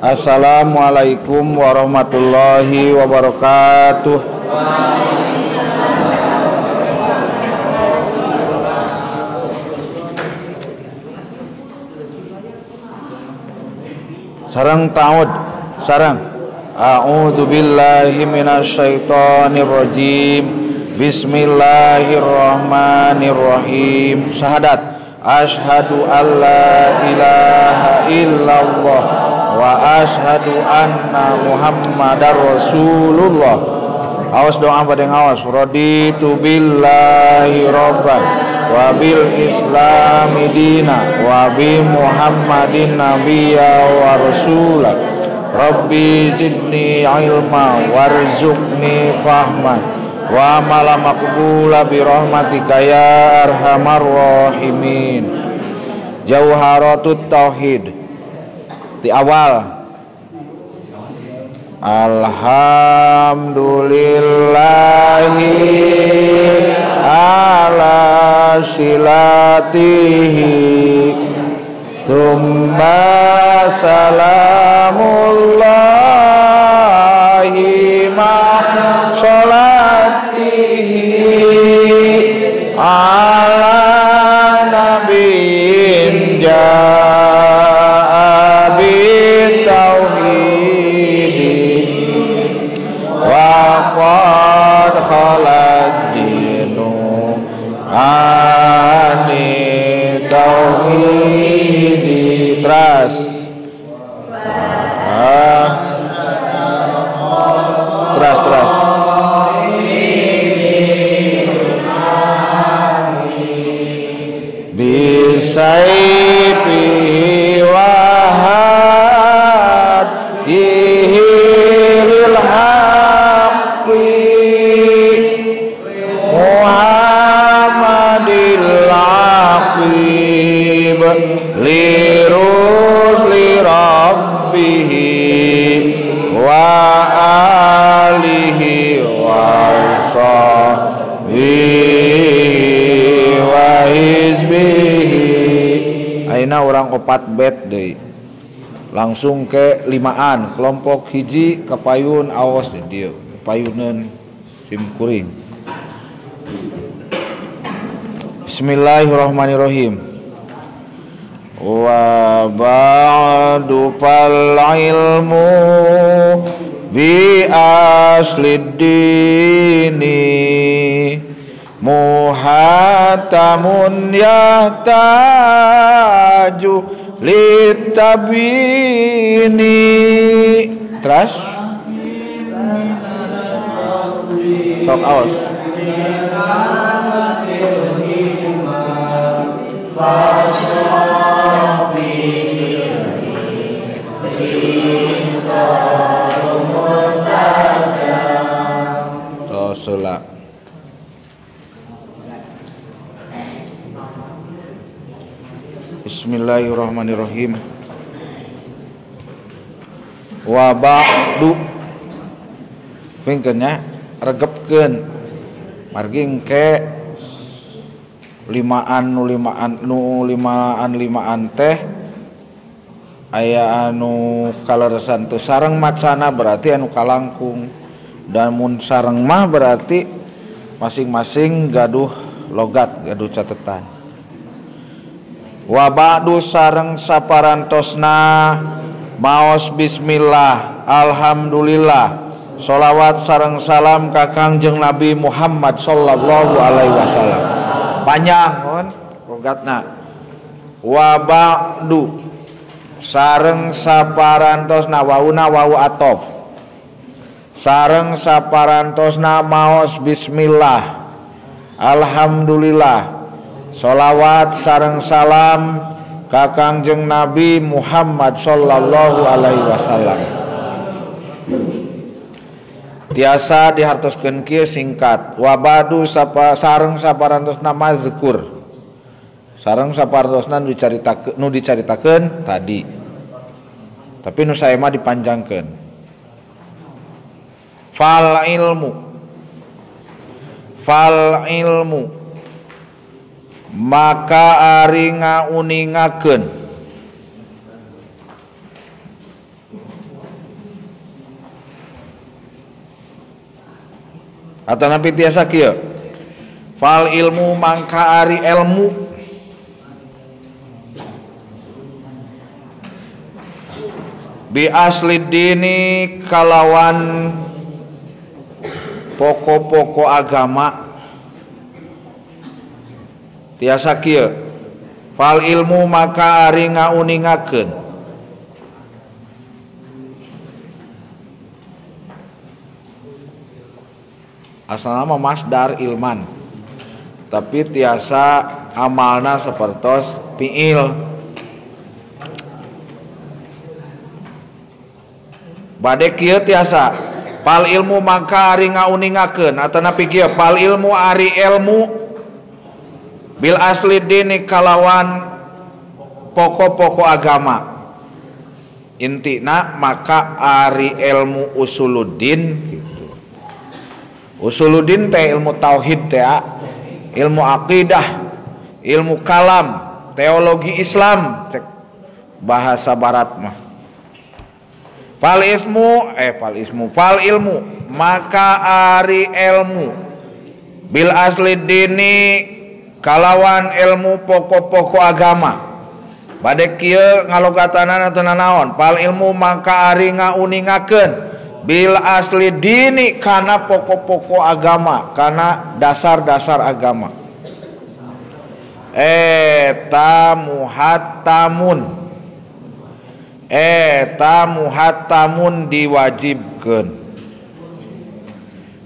Assalamualaikum warahmatullahi wabarakatuh. Sarang ta'ud sarang a'udzu billahi minasyaitonir rajim. Bismillahirrahmanirrahim. Syahadat asyhadu alla ilaha illallah wa asyhadu anna muhammadar rasulullah. Awas doa pada yang awas. Raditu billahi rabban wa bil islami dina wa bi muhammadin nabiyya wa rasulah. Rabbi zidni ilma warzuqni fahman wa amala maqbula bi rahmatika ya arhamar rahimin. Jauharatut tauhid di awal. Alhamdulillahi ala silatihi thumma salamullahi ma sholatihi ala nabiyyin jaa bitauhidi wa qad khalad dinu ani tauhidi. Terus terus terus bisaifi wahad ihilil haqqi Muhammadil aqib lirusli rabbihi wa alihi wa sahbihi wa hizbihi. Ayeuna urang opat bet deui. Langsung ke limaan kelompok hiji kapayun aos di dieu kapayuneun sim kuring. Bismillahirrahmanirrahim. Wa ba'du fal ilmu bi aslid dini muhatamun yahtaju litabini. Terus sok aos. Tosela. Bismillahirrahmanirrahim. Wa ba'du pingkeun nya regepkeun margi engke limaan nu limaan nu limaan limaan teh aya anu kaleresan teu sareng macana berarti anu kalangkung, dan mun sareng mah berarti masing-masing gaduh logat, gaduh catetan. Wa ba'du sareng saparantosna maos bismillah alhamdulillah sholawat sareng salam ka Kangjeng Nabi Muhammad sallallahu alaihi wasallam. Panjang mun logatna. Wa ba'du sareng saparantosna wauna wawu atof sareng saparantosna maos bismillah alhamdulillah sholawat sareng salam ka Kangjeng Nabi Muhammad sallallahu alaihi wasallam. Tiasa dihartoskeun kieu singkat. Wa ba'du sareng saparantosna mazkur sareng saparantosna nu dicaritakeun tadi, tapi nu sae mah dipanjangkeun. Fal ilmu, fal ilmu maka ari ngauningakeun Atau napi tiasa kieu fal ilmu mangka ari ilmu bi asli dini kalawan pokok-pokok agama. Tiasa kieu fal ilmu maka ari ngauningakeun asalna mah masdar ilman tapi tiasa amalna sapertos fiil. Bade kieu tiasa fal ilmu maka ari ngauningakeun atanapi kieu fal ilmu ari ilmu bil asli dini kalawan pokok-pokok agama. Intina maka ari ilmu usuluddin gitu. Usuluddin teh ilmu tauhid teh, ilmu akidah, ilmu kalam, teologi Islam cek bahasa barat mah. Fal ismu fal ismu fal ilmu maka ari ilmu bil asli dini kalawan ilmu pokok-pokok agama. Bade kieu ngalogatanana teu nanaon fal ilmu maka ari ngauningakeun bil asli dini kana pokok-pokok agama, kana dasar-dasar agama. Eta muhattamun, eta muhattamun diwajibkeun,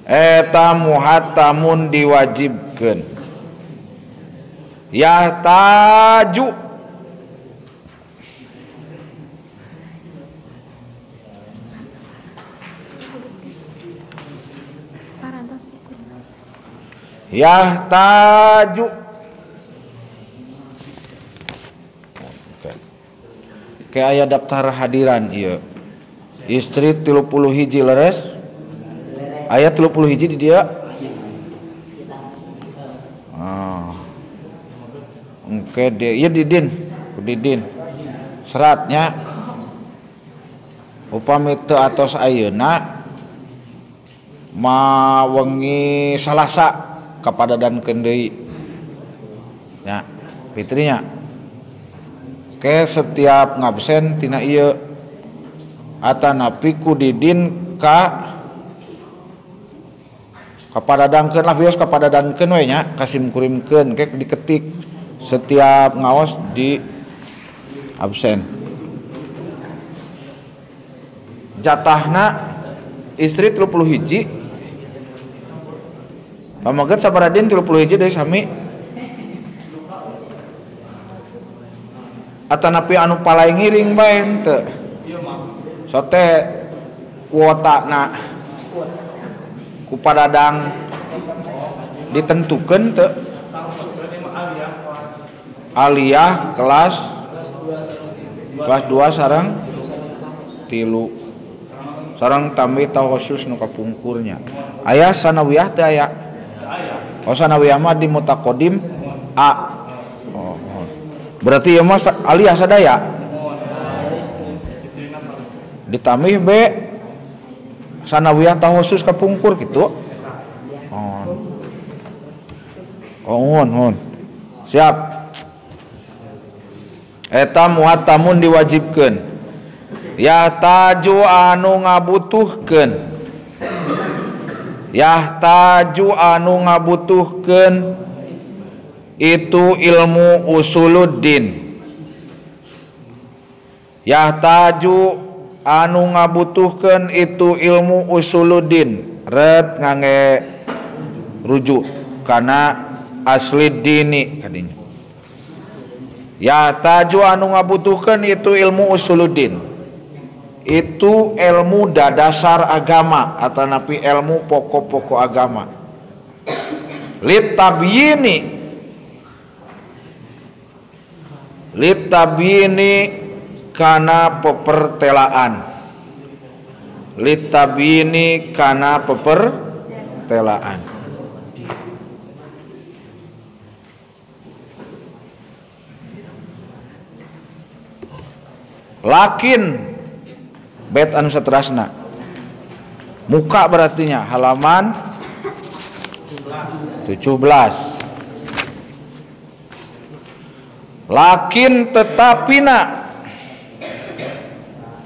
eta muhattamun diwajibkeun. Yahtaju yahtaju. Kayak aya daftar hadiran ieu. Istri 31 leres. Aya 31 di dia. Ah. Engke dia ieu didin, didin. Seratnya upami teu atos ayeuna ma wengi Salasa kapadadankeun deui. Nya, fitrinya. Ke setiap ngabsen tina ieu atanapi ku didin ka kapadadangkeun lah bios kapadadankeun we nya kasimkurimkeun ke diketik setiap ngaos di absen. Jatahna istri 31 pamaget sabaradin 31 deui sami atanapi anu palai ngiring bae henteu sote kuotana ku padadang ditentukeun teu aliyah kelas 2 sareng 3 sareng tambi tahosus nu kapungkurnya. Aya sanawiyah teh aya. Oh sanawiyah mah di mutaqaddim A. Oh, oh. Berarti ieu mah aliyah sadaya. Ditambih B sanawiyah tahosus kapungkur gitu. Oh. Oh, oh. Siap. Eta muhattamun diwajibkeun. Yahtaju anu ngabutuhkeun, yahtaju anu ngabutuhkeun itu ilmu usuluddin. Yahtaju anu ngabutuhkeun itu ilmu usuluddin. Ret ngangge rujuk kana asli dini kadinya. Yahtaju anu ngabutuhkeun itu ilmu usuluddin. Itu ilmu dasar agama atau napi ilmu pokok-pokok agama. Litabyini, litabyini kana pepertelaan, litabyini kana pepertelaan. Lakin bet anu saterasna muka berartinya halaman 17. Lakin tetapina,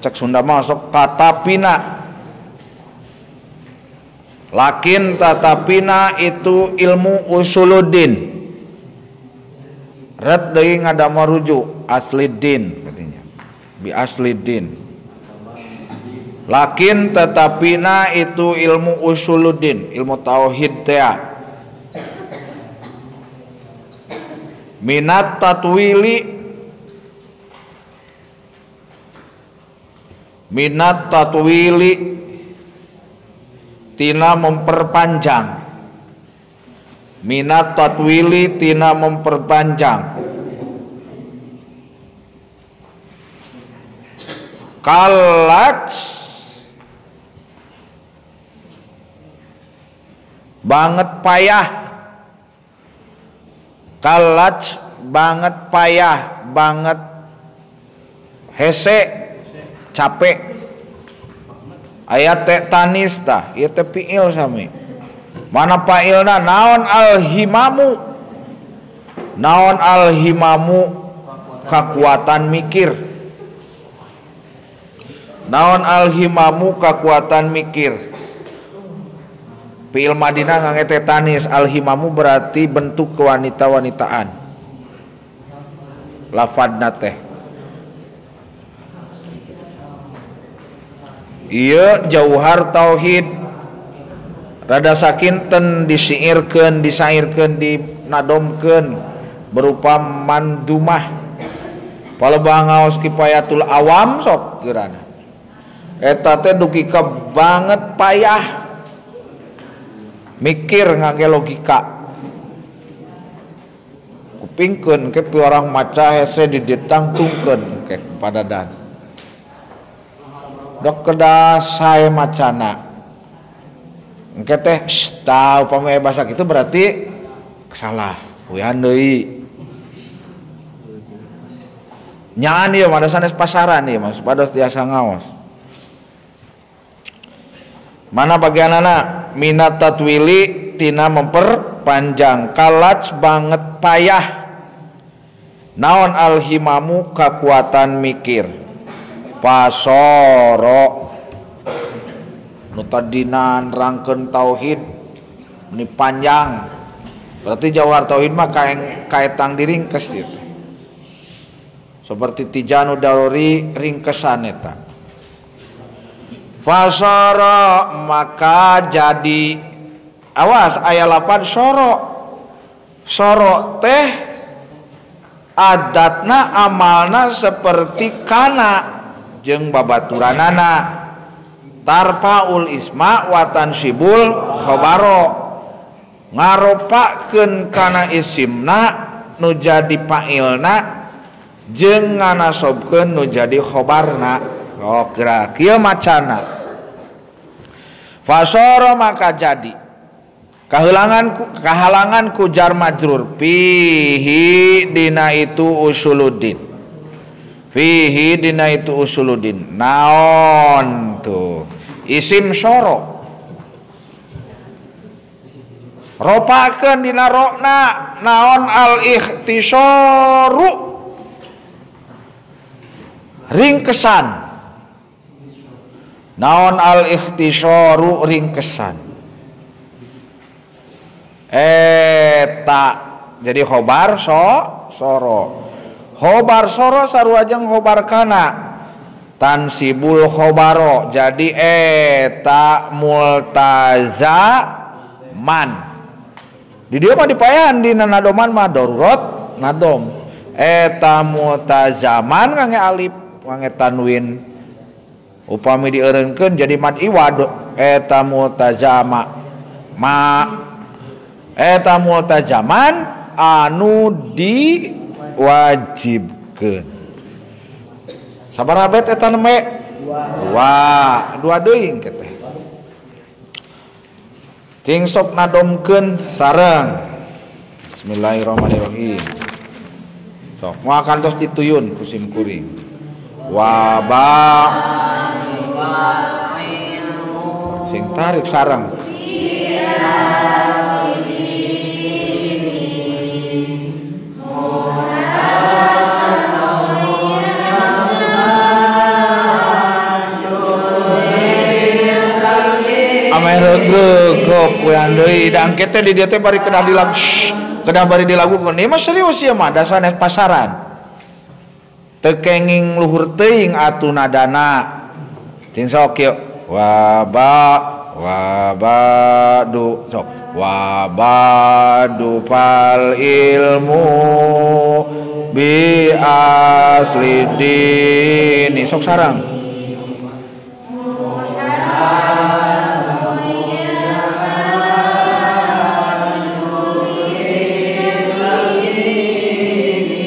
cek Sunda masuk tatapina. Lakin tatapina itu ilmu usuluddin. Red deui ngadama rujuk asliddin katanya. Bi asliddin. Lakin tetapina itu ilmu usuluddin, ilmu tauhid teh. Minat tatwili, minat tatwili tina memperpanjang, minat tatwili tina memperpanjang, kalaj banget payah, kalaj banget payah, banget hese capek. Ayat teh tanis tah, ieu teh fiil sami. Mana fa'ilna naon alhimamu? Naon alhimamu kakuatan mikir. Naon alhimamu kakuatan mikir. Fiil madinah ngangge teh tanis, alhimamu berarti bentuk kewanita-wanitaan. Lafadna teh. Iya jauhar tauhid rada sakinten disiirkeun, disairkeun, dinadomkeun berupa mandumah. Palebah ngaos kifayatul awam sok geurana. Eta teh dugi ka banget payah mikir ngangge logika. Kupingkeun ke piorang maca hese diditangtungkeun ke padadan. Dok kedah sae macana. Engke teh tah upami basa kitu berarti salah. Uyan deui. Nyaan ieu mah sanes pasaran ieu mah supados tiasa ngaos. Mana bagianana? Minat tatwili tina memperpanjang, kalaj banget payah. Naon alhimamu kakuatan mikir. Pasoro nu tadina nerangkeun tauhid ini panjang, berarti jauhar tauhid mah kaetang diringkes gitu. Seperti tijanu daruri ringkesan eta. Fasoro maka jadi, awas aya lapan soro. Soro teh adatna amalna seperti kana jeung babaturanana, tarfaul isma wa tansibul khabaro, ngaropakeun kana isimna nu jadi fa'ilna jeung nganasobkeun nu jadi khobarna. Oh geura kieu macana. Fasoro maka jadi kahalangan ku jar majrur fihi dina itu usuluddin. Fihi dina itu usuluddin. Naon tuh? Isim soro. Ropakeun dina rokna naon al ikhtisaru ringkesan. Naon al ikhtisaru ringkesan. Eta jadi khobar soro. Khobar soro sarua jeung khobar kana tansibul khobaro, jadi eta multazaman. Di dieu mah dipayan dina nadoman mah darurat nadom. Eta multazaman ngangge alif ngangge tanwin. Upami diereungkeun jadi mad iwad eta multazama ma eta multazaman anu diwajibkeun. Sabaraha bet eta nembe? Dua deui engke teh. Cing sok nadomkeun sareng. Bismillahirrahmanirrahim. Sok moal kantos dituyun ku sim kuring. Waba sing tarik sareng. Engke teh di dieu teh bari kedah dilagu, kedah bari dilagukeun. Ieu mah serius ieu mah da sanes pasaran. Teu kenging luhur teuing atuh nadana. Cing sok kieu wa ba wa ba du sok wa ba du fal ilmu bi asli dini sok sarang.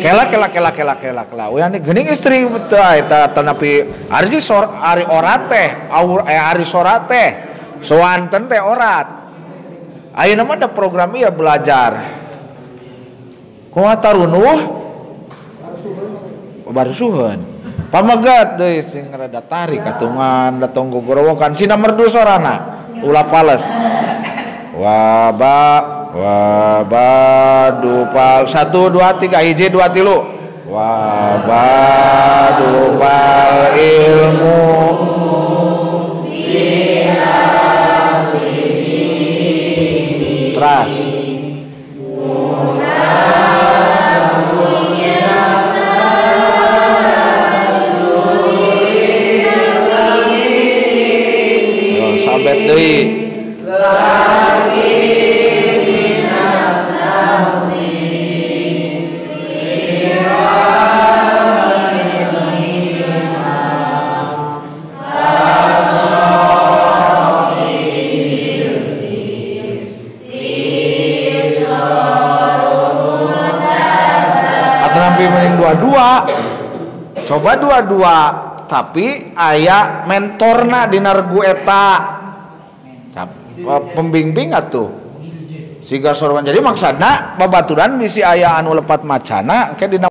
Kela kela kela kela kela kela. Uyan geuning istri teh eta tanapi ari si sor ari orat teh, aur ari sorat teh. Soanten teh orat. Ayeuna mah da program ieu belajar. Kumaha tarunuh? Barusuheun. Pamegat deui sing rada tarik katungan datong gogorowokan sina merdu sorana. Ulah pales. Wa ba wa ba du pal 1 2 3 hiji 2 3 wa ba du pal ilmu teras yo sabet deui. Dua-dua coba dua-dua tapi aya mentorna dina regu eta pembimbing atuh siga sorban. Jadi maksudna babaturan bisi aya anu lepat macana ke dina